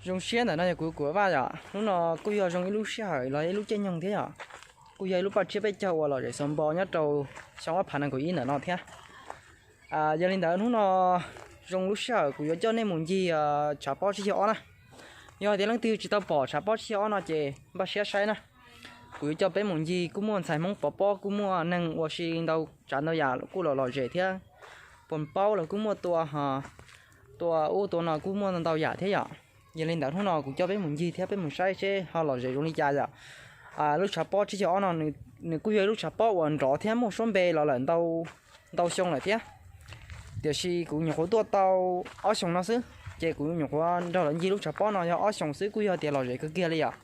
Zoo siab ntawm no yog kuv Kuam Vaj yom, hnub no kuj yog zoo ib lub sij hawm los ib lub caij nyoog thiab yom. Kuj yog ib lub paj tsiab peb caug uas lom zem xaus npo nyob rau xyoo ob phav nees nkaum ib ntawm no thiab. Yog li ntawd hnub no zoo lub sij hawm kuv yuav coj nej mus ncig tshav pob tsib caug ob na. Yog hais tias leej twg tsis tau pom tshav pob tsib caug ob no ces npaj siab saib na. Kuv yuav coj peb mus ncig, kuj muaj ntxhais Hmoob pov pob, kuj muaj neeg ua si ntau tsav ntau yam kuj los lom zem thiab. Pos paub los kuj muaj tua, tua ub tua no kuj muaj ntau yam thiab yom. Yog li ntawd hnub no kuv coj peb mus ncig thiab peb mus saib seb ho lom zem zoo li cas yom. Lub tshav pob tsib caug ob no nws kuj yog ib lub tshav pob uas nrov thiab muaj suab npe los lawm ntau xyoo lawm thiab. Tiam sis kuv nyuam qhuav tuaj tau ob xyoos no xwb, ces kuv nyuam qhuav nrog lawv ncig lub tshav pob no yog ob xyoos xwb kuj yog tias lom zem kawg kiag li yom.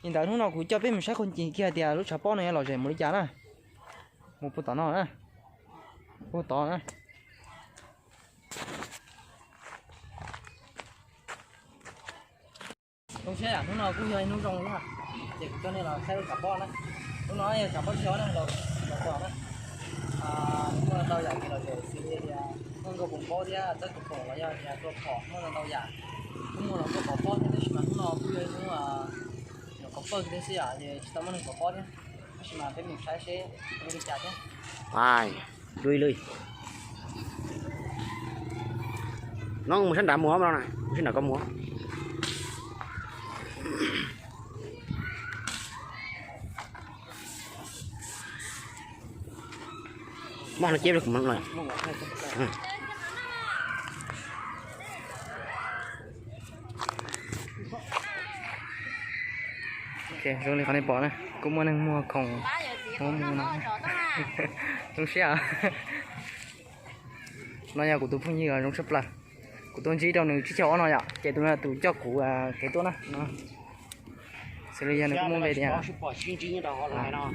Li ntawd hnub no kuv coj peb mus saib qhov ncig kiag tias lub tshav pob no yog lom zem mus li cas na. Mus puag tom no na, puag tod na. Zoo siab yam hnub no kuj yog ib hnub zoo thiab, ces kuv coj nej los saib lub tshav pob na. Lub no yog tshav pob tsib caug ob na, los tos na. Muaj ntau yam kev lom zem xws li tias muaj nkauj pos paub thiab txawb tus pom los yog tias tua phom muaj ntau yam. Kuj muaj los nkauj pov pob thiab tab sis mas hnub no kuj yog ib hnub nyuam qhuav pawg thiab xwb yom, ces tsis tau muaj neeg pov pob thiab. Tab sis mas peb mus saib seb zoo li cas thiab. Lwj lwj. No mus sab nrad mus no na, mus sab nrad ko mus. Moj no ceb kuv mloog. Zoo li qhov nej pom na, kuj muaj neeg muag khoom, muag mus no. Zoo siab. No yog kuv tus phooj ywg zoo tshaj plaws. Kuv tuaj ntsib rau nws tsib caug ob no yom, ces tus no tus coj kuv kev tuaj na. Xws li yog nws kuj muaj npe tias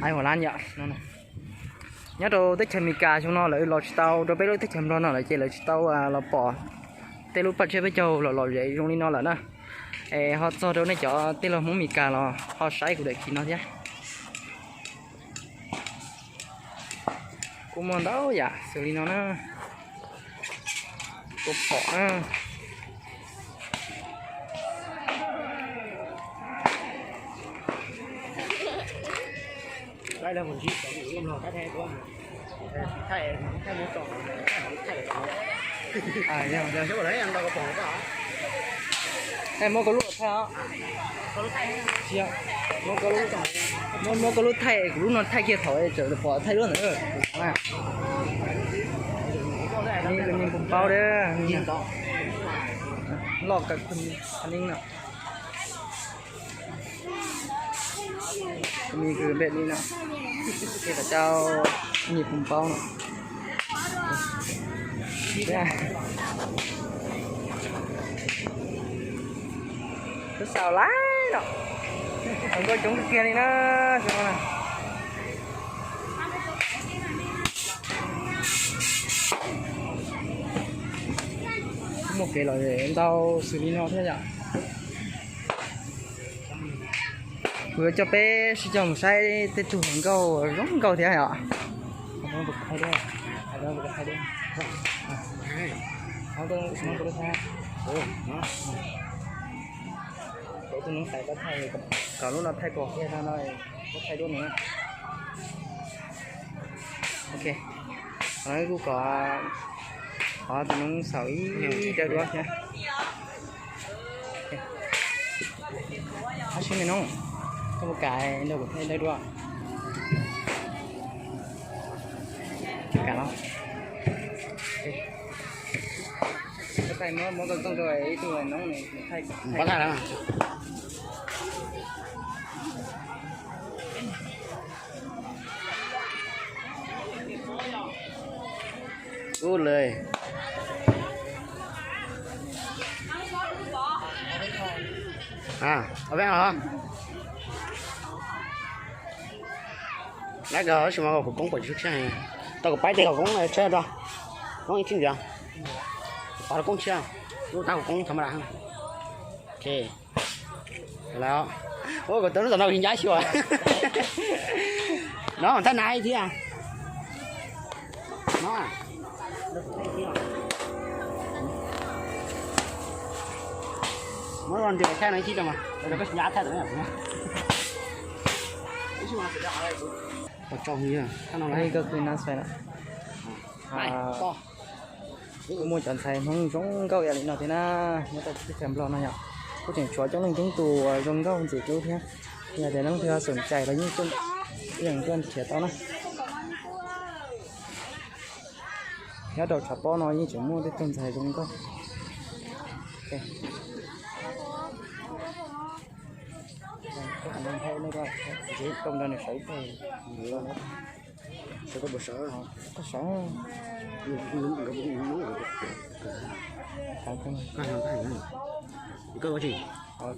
Ai Hua Lab yom. Nyob rau teb chaws Amelikas xyoo no lawv los tsis tau rau peb lub teb chaws Nplog no lawm ces lawv tsis tau los pom tej lub paj tsiab peb caug los lom zem zoo li no lawm na. Es ho txog rau nej cov tij laug Hmoob Amelikas los ho saib kuv daim khiv no thiab. Kuj muaj ntau yam xws li no na. Tua phom na. Muab koj lub thaij os. Muab, muab koj lub thaij, kuv lub no thaij kiag thaum tseem pom thaij duab ntawd. Ni pum paub, loj kawg ni no. Ni kws npej ni no, ces kom cau ni pum paub no. Lub xaus lawm no, hluas nkauj coob kawg kiag li na. Muaj kev lom zem ntau xws li no thiab yom. Kuv yuav coj peb sib coj mus saib tej tug hluas nkauj zoo nkauj thiab yom. Kom lub no thaij kom kiag no, no thaij duab no. Ok, qhov no kuj kom, qhov tus noob xaus ib daim duab thiab. Hab sib me noob, koj puas kam nrog kuv thaij daim duab? Kam los. Muab koj tooj rau ib tug noob thaij. Ub le. Lab kawg, tab sis mas khawv koob pom tsis tshua tshiab heev. Tau kuv paib tej khawv koob tshiab rau. Koob ib txhij ntxiv. Pom rau koob tshiab. Lub tab khawv koob tha ma da. Ok. Lawm. Ua kuv tau lub tom no kuv ncab xyuas. No thaij nab thiab. No. Muab los nres thaij no ib chim rau mas, rau koj tsis nco thaij tau. Pos tsau heev yog. Koj kuv na xais na. Kuj muaj cov ntxhais Hmoob zoo nkauj ib yam li no thiab na, nyob rau teb chaws Nplog no yom. Kuj tseem tshuav coob leej coob tus uas zoo nkauj ntxim hlub thiab. Yog tias leej twg xom cai los yeej tuaj, yeej tuaj nrhiav tau na. Nyob rau tshav pob no yeej tseem muaj tej tug ntxhais zoo nkauj. Koj nrog nws sawv ib teg. Sawv koj puas sawv? Koj sawv. Koj ua tsi?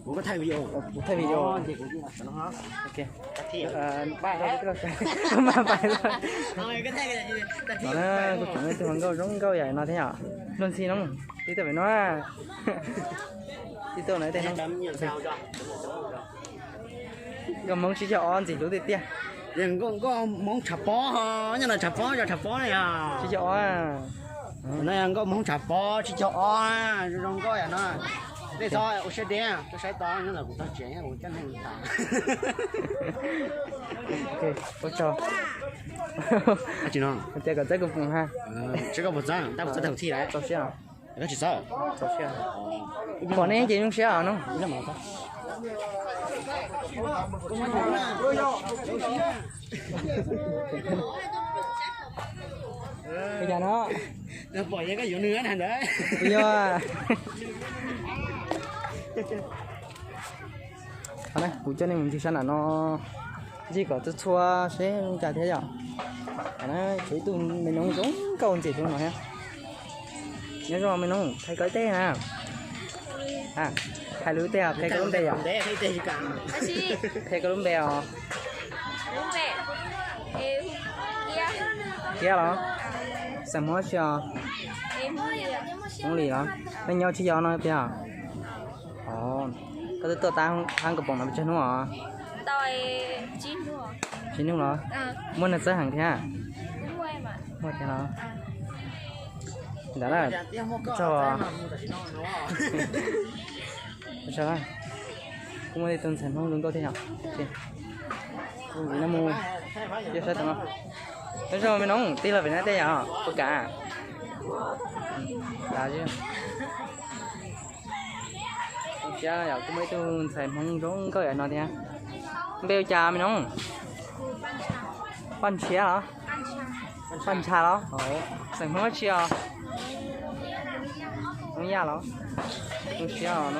Kuv thaij video. Kuv thaij video. Pab, koj mas pais. Kuv tseem muaj ib tug hluas nkauj zoo nkauj yam no thiab yom. Luag ntxhi no, tib tuaj pem no. Tib tuaj no tej no. Nkauj Hmoob tsib caug ob ntxim hlub tiag tiag. Nkauj Hmoob tshav pob, nyob no tshav pob, yog tshav pob na yog. Tsib caug ob. No yog nkauj Hmoob tshav pob tsib caug ob, zoo nkauj yam no. Nej txhob ua siab deb, koj saib tau nyob ntawm kuv txog tsev kuv coj nej mus tham. Ua tsaug. Hais tias kom txawb kuv foom ha. Txawb koj puas txawb, tab kuv txawb tag kuv thiaj lawm. Txaus siab. Koj tsis txawb? Txaus siab. Pom nej ces zoo siab os no. Ua cas no? Pom yog koj yuav nws ntag. Kuv yog. Qhov no kuv coj nej mus ncig sab nram no, ncig kom txhua txhua seb zoo cas thiab yom. Qhov no tshuav ib tug me noob zoo nkauj ntxim hlub no thiab. Nyob zoo me noob, qhia koj ib teg na. Qhia lub teg, qhia koj lub npe yom. Qhia koj lub npe os. Kiab los? Xeem Hmoob tsi os? Hmoob Lis los? Nej nyob tsis yog no tiag? Koj twb tuaj tab hab kaus poom no pes tsawg hnub os? Tsib hnub los? Muaj neeg txawb heev thiab? Muaj thiab los? Ntawd na, txog. Kuj muaj tej tug ntxhais Hmoob zoo nkauj thiab yom. Mus, nyob zoo me noob, tij laug pem no tej yom, puas kam? Zoo siab yom, kuj muaj ib tug ntxhais Hmoob zoo nkauj yam no thiab. Npe hu cas me noob? Paj Ntshiab los? Paj Ntsha los? Xeem Hmoob tsi os? Hmoob Yaj los? Zoo siab os.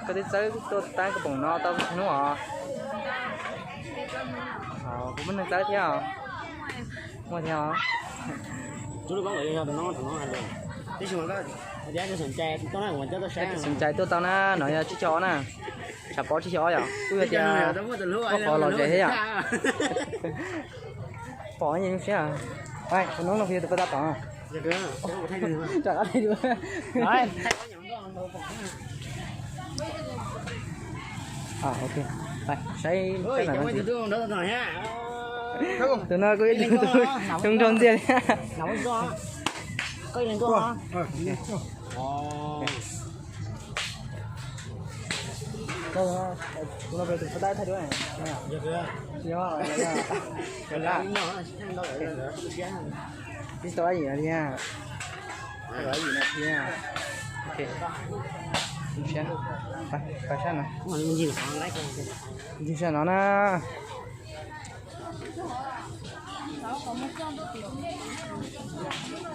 Koj twb txawb tuaj tab kaus poom no tau tsawg hnub os? Kuv muaj neeg txawb thiab os. Muaj thiab os. Xeem Cai tuaj tau na, no yog tsib caug ob na. Tshav pob tsib caug ob yom, kuj yog tias muaj qhov lom zem thiab yom. Pom yeej zoo siab. Tus noob no kuv yog tus pab tab tom. Saib, tus no kuj ib tug zoo nraug ntxiag thiab. Tsis tau dab tsi li thiab. Ncig sab no na.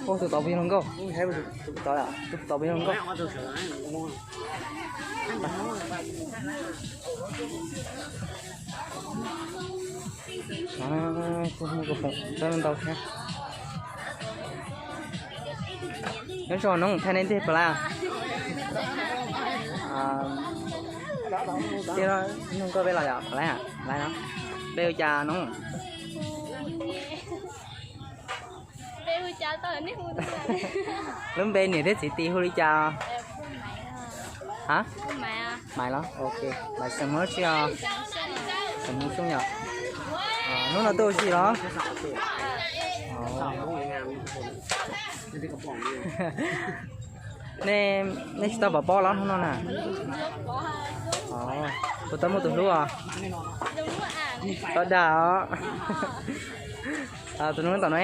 Tus tod puas yog hluas nkauj? Tus tod puas yog hluas nkauj? Kuj muaj kaus poom txawb ntau thiab. Nyob zoo noob, thaij nej ntej puas laiv? Nug koj peb los yom, puas laiv? Laiv no. Npe hu cas noob? Lub npe niam thiab txiv tis hu li cas? Ha? Maiv los? Ok. Maiv xeem Hmoob tsi os? Xeem Hmoob Xyooj yom. Hnub no tuaj ua si los? Nej, nej tsis tau pov pob los hnub no na? Puas tau muaj tus hlub os? Tau dag os. Tus nus tom no,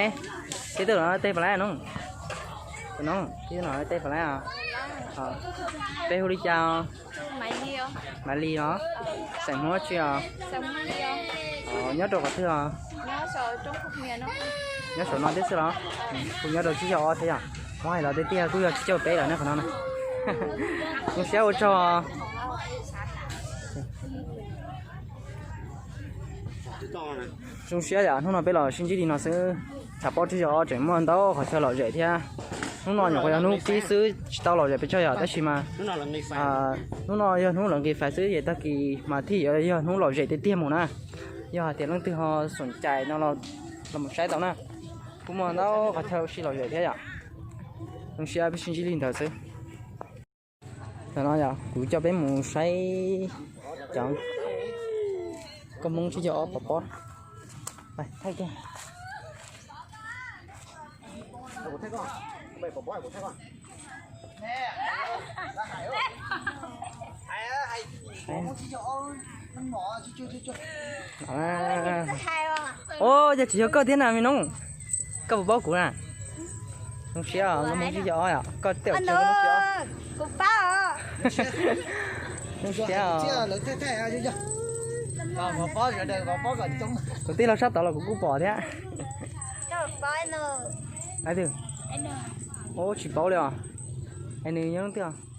tib tug no tej pab laib no? Tus no tib tug no tej pab laib os? Peb hu li cas os? Maiv Lis os. Xeem Hmoob tsi os? Nyob rau qhov twg os? Nyob saum no thiab xwb los? Kuj nyob rau tsib caug ob thiab yom? Muab hais los tiag tiag kuj yog tsib caug peb lawm ne qhov no na. Zoo siab ua tsaug. Zoo siab yom, hnub no peb los sib ntsib li no xwb. Tshav pob tsib caug ob tseem muaj ntau qhov chaw lom zem thiab. Hnub no nyuam qhuav yog hnub pib xwb tsis tau lom zem pes tsawg yom, tab sis mas hnub no yog hnub lawv nqis fais xwb ces tag kis mas thiaj yuav yog hnub lom zem tiag tiag mus na. Yog hais tias leej twg ho xoom cai no los mus saib tau na. Kuj muaj ntau qhov chaw sib lom zem thiab yom. Zoo siab peb sib ntsib li ntawd xwb. Tam no yog kuv coj peb mus saib cov koj Hmoob tsib caug ob pov pob. Ua cas tsis yog koj thiab na me noob? Koj puas paub kuv na? Zoo siab, koj Hmoob tsib caug ob yom, koj tej zaum tsis yog Hmoob tsib caug ob. Zoo siab. Tus tij laug sab tod los kuv kuj pom thiab. Ua tsis paub li os. Es nws nyob leej twg?